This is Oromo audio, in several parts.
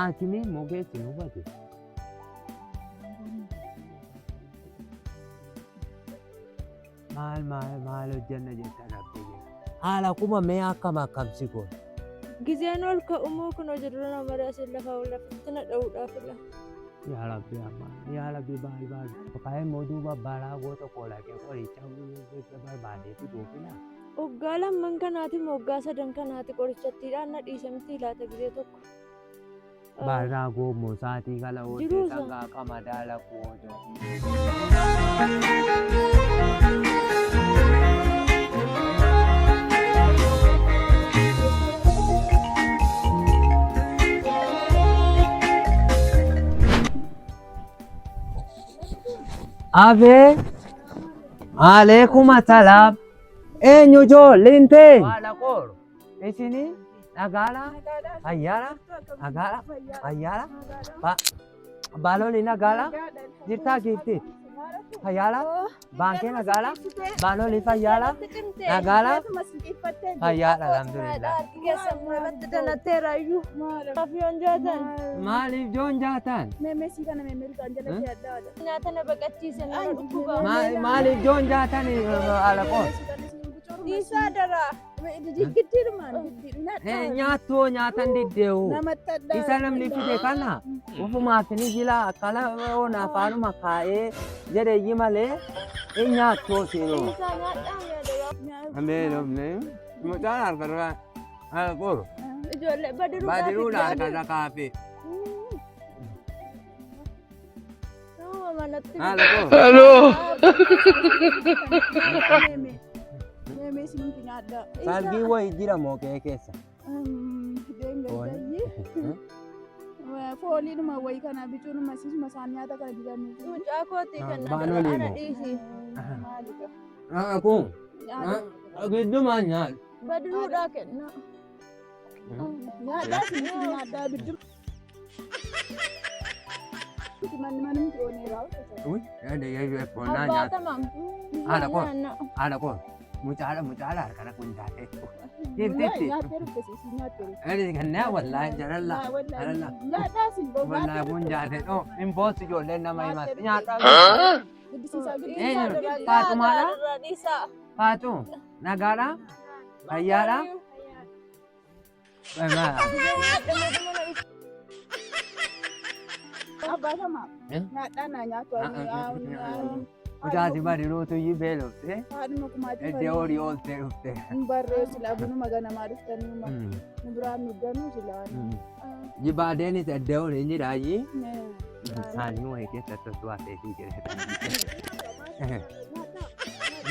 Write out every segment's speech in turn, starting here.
Haakimii immoo keessi nu hubate. Maal maal maal hojjenna jettan rabbii jedha. Haala kuma mee akkam akkam si goona. Gizeen ol ka'umoo kunoo jedhu na maraasee lafaa ol lafatti na dha'uudhaaf ila. Yaa rabbi amma yaa rabbi baal baal. Ka'ee immoo duuba baraa goota koo laqee qoricha barbaadee fiduufina. Waggaa lamman kanaati moo waggaa sadan kanaati qorichattiidhaan na dhiise miti laata gizee tokko. Baarraa goommoo saatii kala ooltee Jiruu isaa. sangaa qamadaa lakkuu ooltee. Abee Aleekuma salaam. Eenyu ijoolleen tee? Haala qoru. Isinii dhagaala ayyaara dhagaala ayyaara baaloli nagaala jirtaa giifti fayyaala baankee nagaala baaloli fayyaala nagaala fayyaadha alhamdulillah. Irratti danatteera iyyuu. Maaf yoon jaatan Maaliif joon jaatan? Meemesii kana meemeltaan jala kee adda adda. Nyaata na baqachiise nama dhukkuba. Maaliif joon jaatan haala qoru? Dhiisaa daraa. Giddiidhumaan Nyaattoo nyaatan diddeewu. Namatti adda. Isa namni fide kana ofumaaf ni jila akkana oona afaanuma kaa'ee jedheeyyi malee hin nyaattoo siinoo. Dhiisaa nyaadhaa nyaadhaa. Amee mucaan harka irraa qoru. Ijoollee badiruu Badiruudha harka irra kaafee. Manatti Haala qoru. Hello. Meemesii nuti nyaadha. Salgii wayii jira moo qe'ee keessa? Deengaggayyee. Fooliidhuma wayii kana bicuunuma siisuma isaan nyaata kana dibanii. Mucaa kootii kan na Baanoo dara ana liimoo. dhiisi. Maalidha? Kun giddumaan nyaadha. Badiruudhaa kenna. Nyaadhaa sinuti nyaadhaa bidduu. Manni manumti ooneera. Abbaa tamam. Haala koo. Haala koo. Mucaadha mucaadha harkana kun taatee. Giftitti. Nyaattee dhufte siisii nyaattee dhufte. Ani kanneen wallaahi jaralla. Jaralla. Nyaadhaa siin Wallaahi kun jaate. Oh, hin boossu ijoolleen nama himatti. Nyaadhaa. Guddisiisaa Eenyu? guddisiisaa. Faatumaadha? Dhiisaa. Faatu. Nagaadha? Fayyaadha? Abbaa tamaa. Eh? Nyaadhaa naa nyaatu. Mucaasi bariruutu iyyuu beelofte. Haadhuma kumaatii Iddoo horii ooltee dhufte. Hin barree sila bunuma ganamaa dhuftanii nu biraan nu ganuu sila. Jibaadeenis iddoo horii jiraayyi. Isaanii wayii keessatti osoo haasa'eetii jira.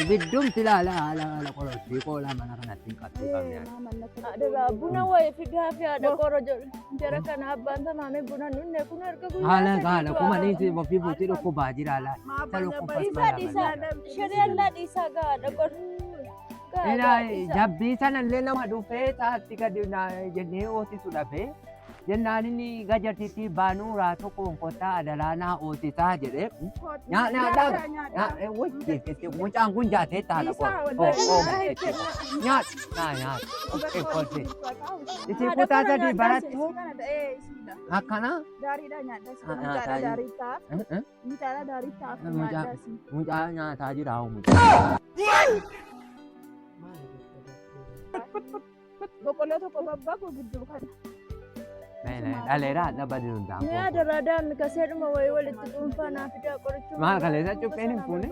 Ibiddumti ilaala haala haala qorottii qoolaa mana kanatti hin qabdu qabne. Adaraa buna wayii fidaa fi haadha qoro jedhu. Jara kana abbaan tamaamee buna nunne kun erga guyyaa Haala sadiitu haala kuma haala. niiti ofii buutii dhukkubaa jira laala. Isa dhukkubas Dhiisaa dhiisaa. Shari'allaa dhiisaa gahaadha qoro. Gahaa gahaa dhiisaa. Jabbii sanallee nama dhufee taatti gadi jennee oosisu dhabee jennaan inni gajartitti baanuu raatoo konkottaa adalaanaa oosisaa jedhee. Nyaadhaa mucaan kun jaatee taala qoro. Nyaadhaa nyaadha. Isin kutaa sadii barattu akkana. Daariidha nyaadhaa si mucaadha daarii ta'a. Mucaadha daarii ta'a nyaadhaa si. Mucaa nyaataa jira haa mucaa. Boqqolloo tokko babbaqu gidduu kana. Dhaleera hadha badii hundaa. Mee adaraa daa'imni kaseedhuma wayii walitti dhuunfaa naa fidaa qorichuma. Maal kaleessa cupheen hin fuune?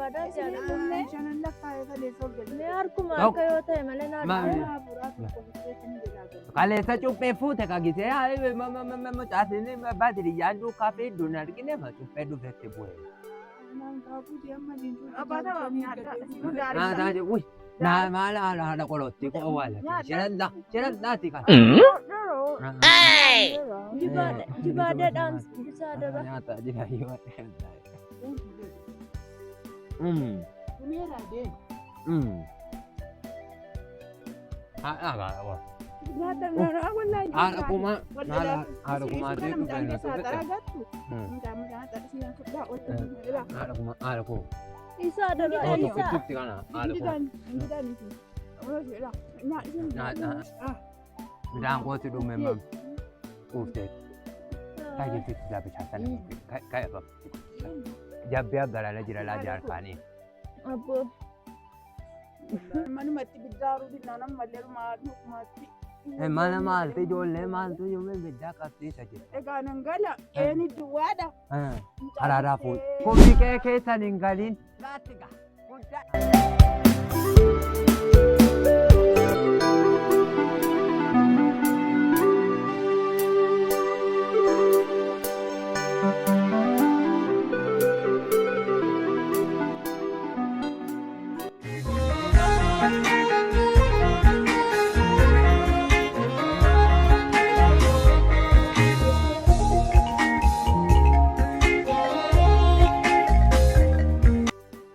Shanan lakkaa'ee kaleessa ol gadi. Mee harkuma akka yoo ta'e malee naa Maal? Kaleessa cuphee fuute kagisee mucaatiin baadiyyaa duukaa fi iddoon argine cuphee dhufetti bu'e. Abbaa tamaa nyaadhaa. Nyaataa jiru. Uy, naa maal haala haala qolotti qowwaala. Shiralla shirallaati kan. Jibaadha dhaamsa bisaa dara. Nyaataa jira yoo. Haadha gaara. Nyaata nyaata wallaahi. Haadha kumaa haadha kumaa Kana mucaan keessaa ta'e xaraa gattu. Mucaan mucaan xaraa fudhaa wal haadha kumaa haadha kumaa. Isaa dara Oh, isaa. tokkitti kana haadha kumaa. Nyaata. Midhaan kootti dhume mam. Quuftee. Kottaa jechuutti laa bishaan sana. Ka'e jabbii aggalala jira laa jaarkaanii. Abboo. Manumatti biddaaruu dinnaan ammallee dhumaatti. Mana maaltu ijoollee maaltu ijoollee biddaa qabsiisa jira. Egaa nan gala qeeni duwwaadha. Araaraa fuudhu. Kun biqee keessan hin galin.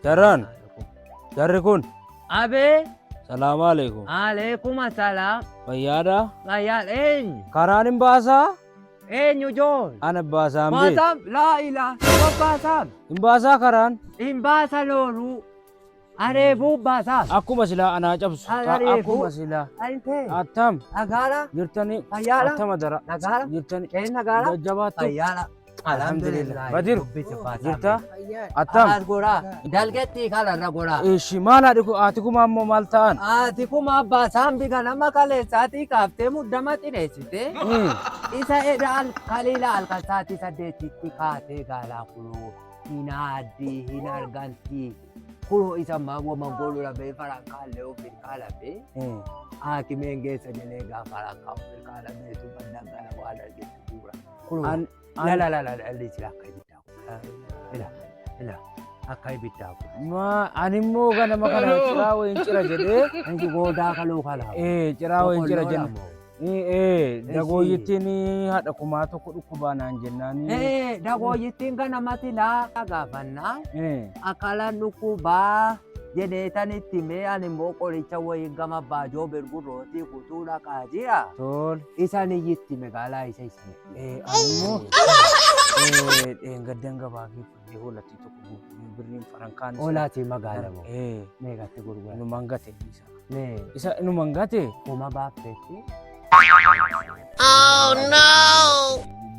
Jarraan, jarri kun, Abee salaamu alaikum. aleekum asalaam. Fayyaadha. Fayyaan eenyu? Karaan hin baasaa? Eenyu joon? Ana baasaan beeku. Baasaam laa ilaa baasaam. Hin baasaa karaan? Hin baasa loonuu. Areebuu baasaam. Akkuma silaa anaa cabsu. Areebuu. Akkuma silaa. Antee Attam nagaara jirtanii. Fayyaadha. Attama dara. Nagaara. Jirtanii. Qeen nagaara. Jajjabaattu. Fayyaadha. Alhamdulillah. Badiru. Dubbisa baasaam. Jirta? Attam. As goraa. Dalgetti kanarra goraa. Ishi maal haadhi haati kuma ammoo maal ta'an? Ati kuma baasaan bika nama kaleessaatii kaaftee muddama xineessite. Isa edha kaliila halkan sa'aatii 8tti kaatee gaalaa kuloo hin aaddii hin argantii. Kuloo isa maawwa mangooluu lafee farankaallee of hirkaa lafee haakimeen geessa jedhee gaa farankaa of hirkaa lafee suban dangala waan argetti bu'uura. Kuloo la la la la la sila akka ibiddaa kun. Ila ila akka ibiddaa kun. Ma ani immoo ganama kana ciraa wayiin cira jedhee. Inji goodaa kaluu kalaa. Ciraa wayiin cira jenna. Dagooyyittiin haadha kumaa tokko dhukkubaa naan jennaani. Dagooyyittiin ganamatti laa gaafannaa. Akkalaan dhukkubaa jedhee itti mee ani immoo qoricha wayii gama baajoo birgurrootii kutuu dhaqaa jira. Tol. Isan iyyatti magaalaa isa isin. Ani immoo dheengaddan gabaa geeffadhee hoolattii tokko gurguree birriin farankaan isa. Hoolaatii magaala moo? Meeqatti gurgura? Inumaan gate isa. Mee Isa inumaan gate. kuma baafteetti?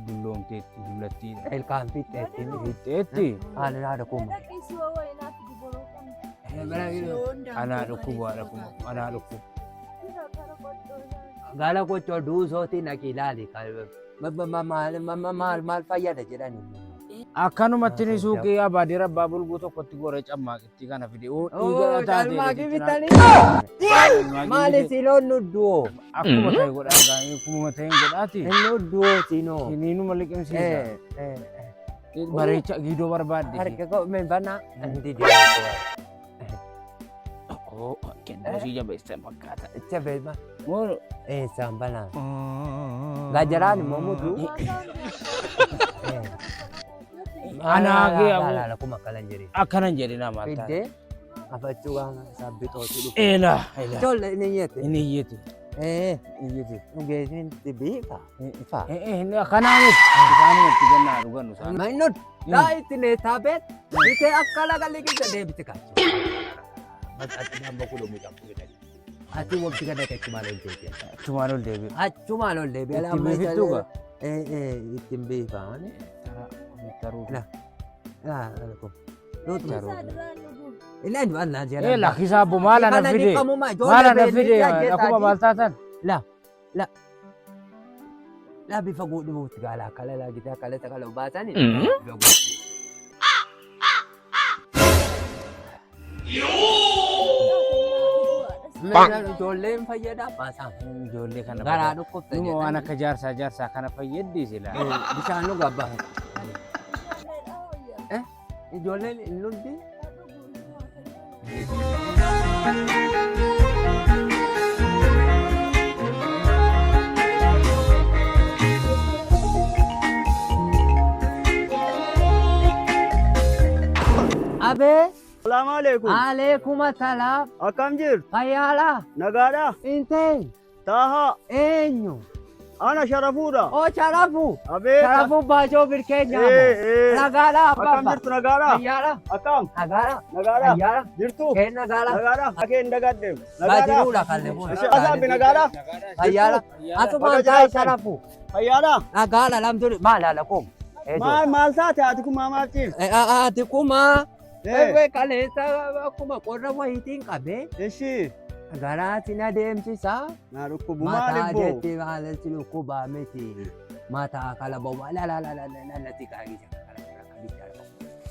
Dulloomteetti dullattiidha. Ilkaan fixxeetti. Fixxeetti. Ani haadha kuma. Dhaqii si wayii naaf diboroo kana. Anaa dhukkuba haadha kuma. Anaa dhukkuba. Jira gara qottoo isaa. Gaala gochoo duusootii naqi ilaali. Maal maal maal fayyada jedhani. Akkanumatti ni suuqii abaadii rabbaa bulguu tokkotti gore cammaaqitti kana fide. Oo dhiiga taatee. Calmaaqii bitanii. Maali siloon nu du'oo? Akkuma ta'e godhaa akkuma ta'e godhaati. Inni du'oo sinoo. Kiniinuma liqimsiisa. Bareecha giidoo barbaadde. Harka koo minfannaa. Inni Oo kennuu si jabeessa fakkaata. Jabeessa. Moo Eessaan banaa. Gajaraan immoo mutu. Anaa kee aboo. Akkuma akkanan jedhe. Akkanan jedhe nama taate. Fiddee afachuu waan sabbixootu dhufe. Eela eela. Ijoollee inni iyyate. Inni iyyate. Iyyate. Dhugeessin biifa. Ifa. Akkanaa miti. Isaanumatti gannaa dhugannu isaan. Mainnon laa itti neetaa beet. Bitee akka laga liqimsa deebite kachu. Ati wabti gada achumaan ol deebi'a. Achumaan ol deebi'a. Achumaan ol deebi'a. Ittiin biifittuu gaa? Ittiin biifaan. Taruu. La. La la kun. Isaa duraan dhugu. Illeen waan jala. Ee lakkisaa abbo maal ana fide? Maal ana fide? Akkuma maal taatan? La. La. La bifa guudhuutti gaala akkala laa gitaa akkala takala baasani. Bifa guudhu. Ijoolleen fayyada baasaan. Ijoollee kana Garaa dhukkubsa Numa waan jedhanii. akka jaarsaa jaarsaa kana fayyaddi sila. Bishaan nu gabba. Ijoolleen hin hundi. Abee. Salaamu alaikum. Aleekuma salaam. Akkam jirtu? Fayyaadha. Nagaadha? Intee. Taahaa. Eenyu? Ana Sharafuudha. Oo Sharafu. Abeet. Sharafu baajoo birkee nyaamo. Ee, ee. Nagaadha Akkam abbaa. jirtu nagaadha? Fayyaadha. Akkam? Nagaadha. Nagaadha? Fayyaadha. Jirtu? Kee nagaadha. Nagaadha? Akee hin dagadhe. Nagaadha? Bajiruudha kallee kun. Isin asaabbi nagaadha? Fayyaadha. Asumaan taa'e Sharafu. Fayyaadha? Nagaadha lamtuni maal haala kun? Maal maal taate haati kun maal ciifti? Ati kuma. Ee, Eewwee kaleessa akkuma qorra wayiitiin qabee Ishi. garaa sin adeemsisaa. Na dhukkubu maal Mataa ibboo? jetti maal si dhukkubaa miti. Mataa kala bobaa la la la la la la ti kaagisa.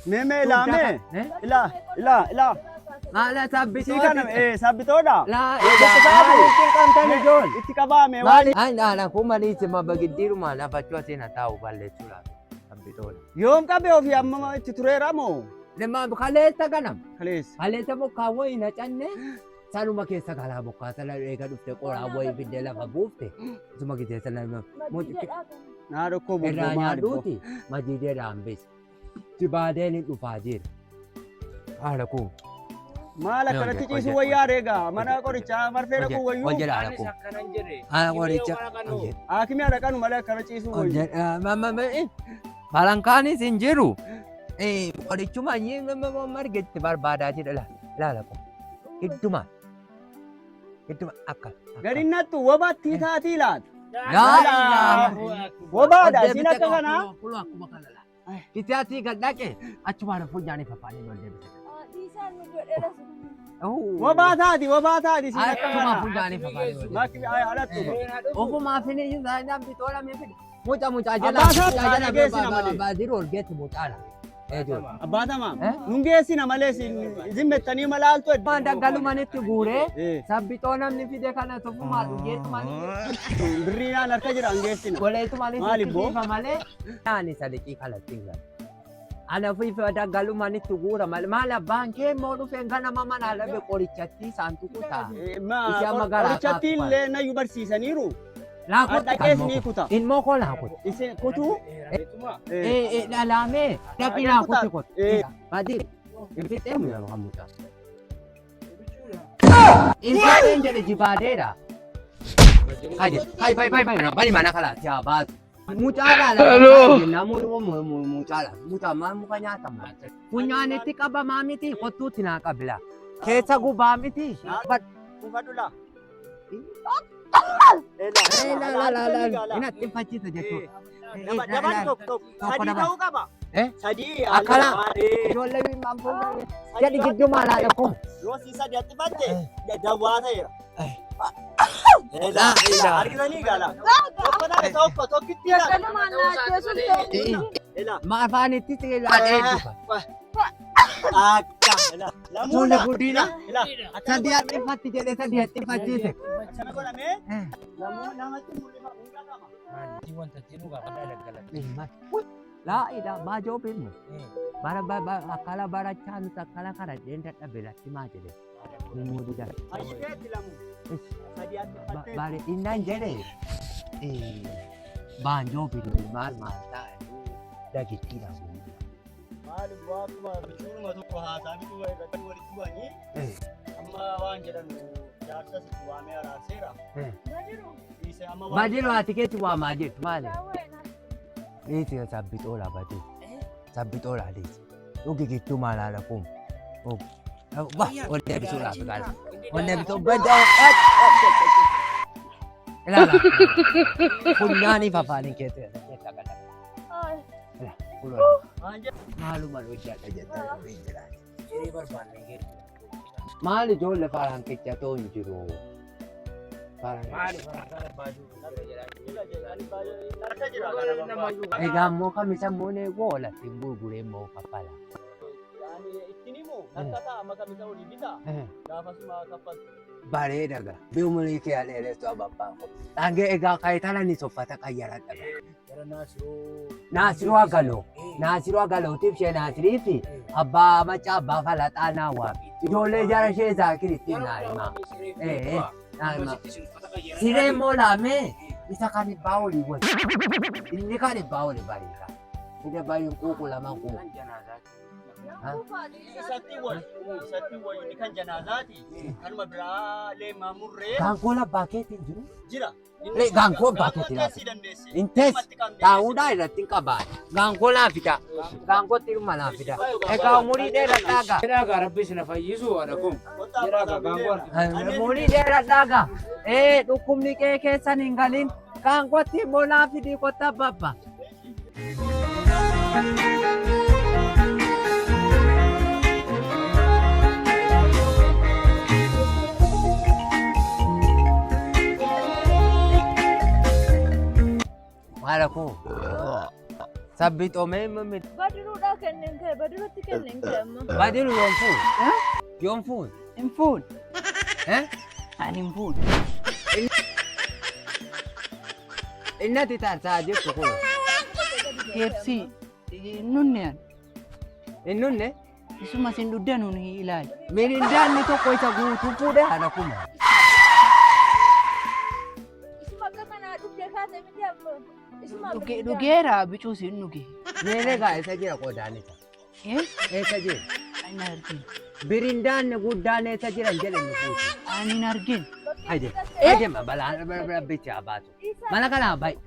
Mee mee ilaa mee? Ilaa ilaa ilaa. Maala Isii kana sabbitoota. sabbitoodha? Laa Itti qaabu. qabtan ijool. Itti qabaame waan Maali? Ani ana kuma dhiisi maba giddiiruma lafachuu asiin haa taa'u balleessuudhaaf sabbitoota. yoom qabe ofii amma itti tureera moo? Lima kaleessa ganam. Kaleessa. Kaleessa bokkaa wayii na canne sanuma keessa galaa bokkaa sana eega dhufte qoraa wayii fidde lafa buufte isuma gisee sana Na dhukkubu irraa maal ibboo? nyaadhuuti majiidee dhaambise. Jibaadeen hin dhufaa jira. Haala kun. Maal akkanatti ciisuu wayyaa reegaa mana qorichaa marfee dhaquu wayyuu Hojjedha haala Anis kun. akkanan jedhe. Haala qoricha. haakimii dhaqanu malee akkana ciisuu wayyuu. Farankaanis hin jiru. Qorichuma margetti barbaadaa jira ilaala kun. Gidduma. Gidduma akka. Gadi nattu wobaatti taatii laata. Laa ilaaha. Wobaadha isiin akka kanaa. Akkuma kana laata. Kitaatii gad dhaqe achumaan funyaanii fafaanii ol deebise. Dhiisaan nu godheera. Wobaa taati wobaa taati isiin akka Achuma kanaa. funyaanii fafaanii ol deebise. Makki alattu. Ofumaa fini namni tola mee fide. Mucaa mucaa jala Abbaa isaa mucaa jala geessina malee. baadiru ol geessi mucaadha. Eejoon. Abbaa tamaam. Eh? Nun geessina malee isin mettanii malaaltu. Waan daggalumanitti guuree Eh, sabbixoo namni fide kana tofumaa dhugeessumaan Birriidhaan harka jira hin geessina. goleetumaan Maal itti ibboo? fiifa malee ani saliqii kalatti hin galu. Ana fiifa daggalumanitti guura malee maal abbaan kee immoo dhufeen ganama mana labe qorichatti isaan tuqutaa. Eh, Ishee amma garaa Qorichatti kaaftu illee nayyuu barsiisaniiru. Laakutti Dhaqees ni kuta. Ilmoo koo laakutti. Isin kutuu. Eh, Eh, dhalaamee dhaqii laakutti kotu. Eh. Baadii. Infixee mu kan mucaa. Infixeen jedhe jibaadeedha. Hayi, hayi, hayi, hayi, hayi, bani mana kalaatti haa baatu. Mucaadha lafa namoonni mucaadha. Mucaa maal muka nyaatama. Funyaanitti qabamaa miti kottuutti naa qabila. Keessa gubaa miti. Kuufadhu laa. La la la la. Inni attinfachiisa jechuudha. Dabali tokko tokko. Sadii ta'uu qaba. Eh? Sadii. Akkana. Eh. Ijoollee maal fuudhanii. Jedhi gidduu maalaa dhaqu. Yoo si sadii attifatte dawwaa ta'eera. Laa ilaaha. Argitanii gaala. Tokko taate tokko tokkitti ilaala. Daggalumaan na ajjeesuun ta'u. Ilaa. Ma afaanitti xiqqaadhee dhufa. Akka. Ilaa. Ijoollee Lamuudha. guddina. Ilaa. Sadii attinfatti jedhee sadii attinfachiise. Akkana godhamee lamuu namatti mul'atama. Laa ilaa maajoo beeknu. Bara akkala barachaa nuti akkala karadheen dadhabe latti maa jedhe. Mumuu dida. Fayyiteetti lamuu. Sadii attifattee. Bare innaan jedhe baanjoo bilu maal maal ta'a dagittiidha. Maal immoo akkuma bichuunuma tokko haasaa bituu irratti walitti bu'anii amma waan jedhan jaarsa sitti waamee araarseera. Dhiisee amma waan Baadiru ati keetti waamaa jirtu maali? Dhiisi sabbixoodha badii. Sabbixoodha dhiisi. Dhugi gidduu maal haala kun. Wah, ol deebisuudhaaf gaala. Ol deebisuu baddaa. Ilaala. Funyaaniif afaaniin keessa keessa gala. Maaluma hojjedha jettee Maal ijoollee farankicha too hin jiru. harka jira kana Egaa immoo kamisa immoo ne goolatti hin gurguree immoo kaffala. Ani ittiin himu harka ta'a amma kamisa olii bitaa gaafasuma kaffaltu. Bareeda gaa. Biumurii kee aleereessu ababbaa ko. Dhangee egaa kayitala ni soffata qayyaradha. Naasiruu Agaloo. Naasiruu Agalootiif ishee Naasirii fi abbaa macaa abbaa falaxaa naa waami. Ijoollee jara ishee zaakir ittiin naa himaa. Ee naa himaa. Siree immoo laamee isa kan ibbaa olii wali. Inni kan ibbaa olii bareeda. Inni baay'een quuqu lamaan quuqu. Isatti wayyu isatti wayyu inni kan janaazaati. Kanuma biraa leemaa murree Gaangoo abbaa keetiin jiru. jira. Lee, gaangoo abbaa keetiin Teessii dandeesse. Hin teessi. Taa'uudhaa irratti hin qabaan. Gaangoo naa fida. Gaangootti dhuma naa fida. Egaa umurii dheeradhaa gaa. Jedhaa gaa rabbi isin fayyisu haadha koo. Jedhaa gaa gaangoo harki. Umurii dheeradhaa gaa. Ee dhukkubni qe'ee keessan hin galin. Gaangootti immoo naa fidii kottaa babba. Haadha koo. Sabbi xoomee mimmi. Badiruudhaa kenneen ka'e badirutti kenneen ka'e amma. Badiru yoom fuun? Yoom fuun? Hin fuun. Eh? Ani hin fuun. Innati tarsaa jirtu kun. KFC nunne ani. Hin nunne? Isuma isin dhugdan nun ilaali. Mirindaanni tokko isa guutuu fuudhe haadha kuma. Isuma akka kanaa dhugdee kaate miti amma. Isuma akka Dhuge dhugeera bicuu isin dhuge. Meelee gaa isa jira qodaan isa. Eh? Eessa jira? Ani hin argin. Birindaanni guddaan eessa jira hin jedhe inni guutuu. Ani hin argin. Hayde. Hayde balaan rabbichi haa baasu. Mana kanaa ba'i.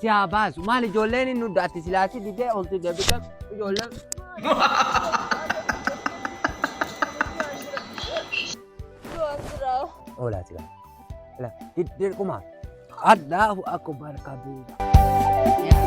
Si haa baasu. Maal ijoolleen hin nuddu ati silaasii didee olti deebite ijoolleen. Du'aan jira. Oolaa si gaa. Dirquma. Allahu akbar kabiira. Yaa.